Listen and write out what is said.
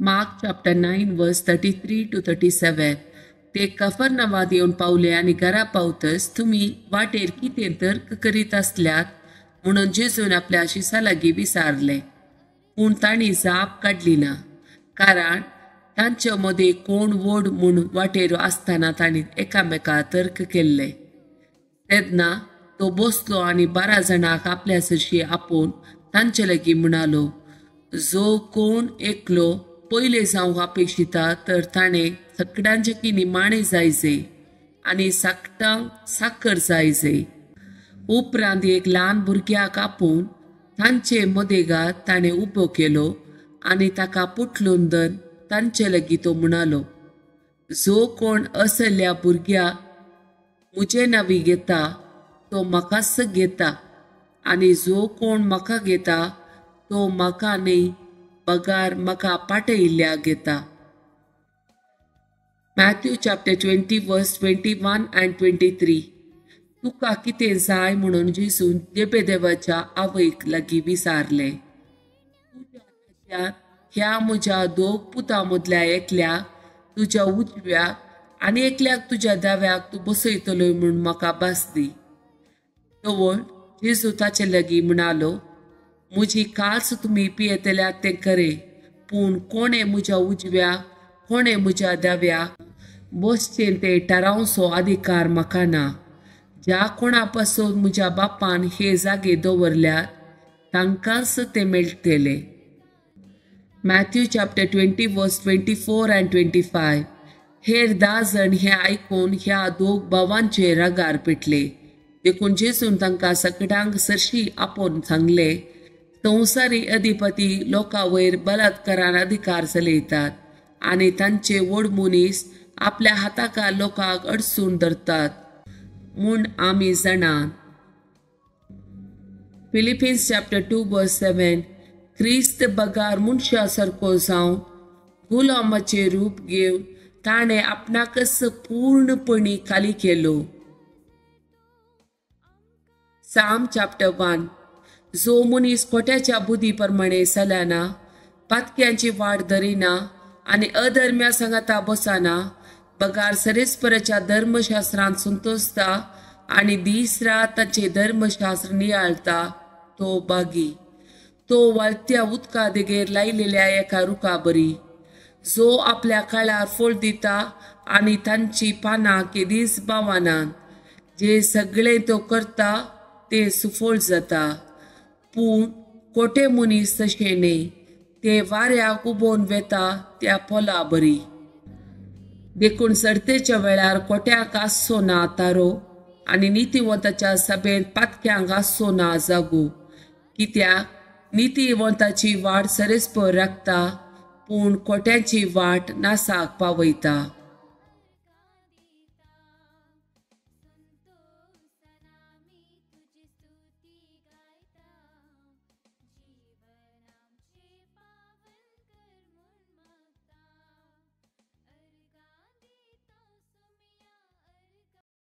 Mark chapter 9 verse 33 to 37. ते कफरनवाद येवन पावले आनी घरा पावतच तुमी वाटेर कितें तर्क करीत आसल्यात म्हणून जेजून आपल्या शिसा लागीं विचारलें. पूण तांणी जाप काडली ना, कारण तांचे मदें कोण व्हड म्हूण वाटेर आसतना तांणी एकामेका तर्क केल्ले. तेन्ना तो बसलो आनी 12 जाणांक आपल्या सरशी आपोवन तांचे लागीं म्हणालो, जो कोण एकलो पयले जावंक अपेक्षिता तर ताणें सगळ्यांचे की निमाणें जायजे आनी साकटांक साकर जायजे. उपरांत एक ल्हान भुरग्याक आपोवन तांचे मदेगात ताणें उबो केलो आनी ताका पुटलून धरून तांचे लागीं तो म्हणालो, जो कोण असल्या भुरग्याक म्हजे नांवी घेता तो म्हाकाच घेता, आनी जो कोण म्हाका घेता तो म्हाका न्हय बगार म्हाका पाटयिल्ल्याक घेता. Matthew chapter 20 verse 21 and 23. तुका कितें जाय म्हणून जेजून जेबेदेवाच्या आवयक लागीं विचारलें. तुज्या राज्यांत ह्या म्हज्या 2 पुतां मदल्या एकल्याक तुज्या उजव्याक आनी एकल्याक तुज्या दाव्याक तूं बसयतलोय म्हूण म्हाका भास दी. तवळ जेजू ताचे लागीं म्हणालो, म्हजी काल्स तुमी पियेतल्यात तें खरें, पूण कोणें म्हज्या उजव्याक कोणें म्हज्या दाव्याक बसचें तें थारावचो अधिकार म्हाका ना. ज्या कोणा पासून म्हज्या बापान हे जागे दवरल्यात तांकांच ते मेळटले. Matthew chapter 20 verse 24 and 25. हेर 10 जाण हें आयकून ह्या 2 भावांचे रागार पेटले. देखून जेजून तांकां सगळ्यांक सरशी आपोवन सांगलें, संवसारी अधिपती लोकां वयर बलात्कारान अधिकार चलयतात आनी तांचे व्हड मनीस आपल्या हाताकार लोकांक अडसून धरतात म्हूण आमी जाणात. Philippians chapter 2 verse 7. क्रिस्त बगार मनशा सारको जावन गुलामाचें रूप घेवन ताणें आपणाकच पूर्णपणी खाली केलो. साम चॅप्टर 1. जो मनीस खोट्याच्या बुद्धी प्रमाणे चलना, पातक्यांची वाट धरिना आनी अधर्म्या सांगाता बसना, बगार सरेस्पराच्या धर्मशास्त्रांत संतोषता आनी दीस रात ताचें धर्मशास्त्र नियाळता तो बागी. तो वाळत्या उदका देगेर लायलेल्या एका रुखा बरी, जो आपल्या काळार फळ दिता आनी तांची पानां केदीच बावनात. जे सगळें तो करता तें सुफळ जाता. पूण कोटे मनीस तशें न्हय, ते वाऱ्याक उबोवन वेता त्या पोला बरी. देखून सर्तेच्या वेळार कोट्याक आसचो ना तारो आनी नितीवंताच्या सभेंत पातक्यांक आसचो ना जागो. कित्याक नितीवंताची वाट सरेस्पर राखता, पूण कोट्यांची वाट नासाक पावयता.